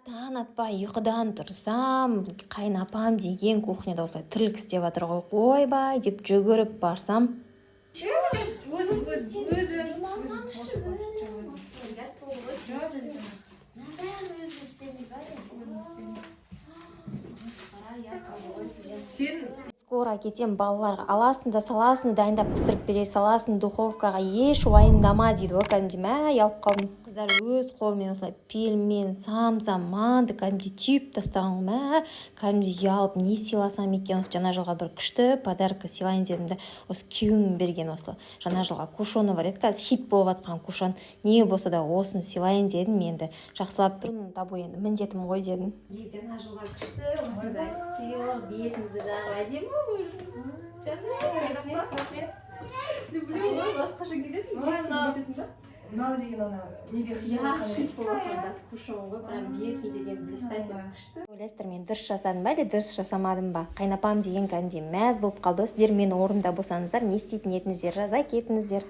Таң атпай ұйқыдан тұрсам, қайынапам деген кухняда осылай тірлік істеп жатыр ғой. «Ойбай!» деп жүгіріп барсам, Өзің, өзің, өзің. Демалсаңызшы. Өзің. Ұят болды ғой. Жоқ, сізге. жоқ. Мынаның бәрін өзіңіз істедіңіз ба? Масқара, ұят болды ғой сізден. Сен Скоро кетем, балаларға аласың да саласың, дайындап пісіріп бере саласың духовкаға, еш уайымдама дейді ғой кәдімгідей. Мә, ұялып қалдым. Қыздар өз қолымен осылай пельмен, самса, манты кәдімгідей түйіп тастаған ғой. Мә, кәдімгідей ұялып, не сыйласам екен? Осы Жаңа жылға бір күшті подарка сыйлайын дедім да, осы күйеуім берген осы Жаңа жылға кушоны бар еді, қазір хит болып жатқан кушон, не болса да осыны сыйлайын дедім. Енді жақсылап бір табу енді міндетім ғой дедім. Жаңа жылға күшті осындай сыйлық, бетіңізді жағып, әдемі болып жүрсіз. Рахмет, рахмет. Люблю ғой, басқаша кетесің. Ой, Кешесің ба? Мынау деген ана неде? Иә, хит болып жатқан кушон ғой, прям бетін деген блистательно, күшті. Ойлайсыздар, мен дұрыс жасадым ба әлде дұрыс жасамадым ба? Қайынапам деген кәдімгідей мәз болып қалды ғой. Сіздер менің орнымда болсаңыздар, не істейтін едіңіздер? Жаза кетіңіздер.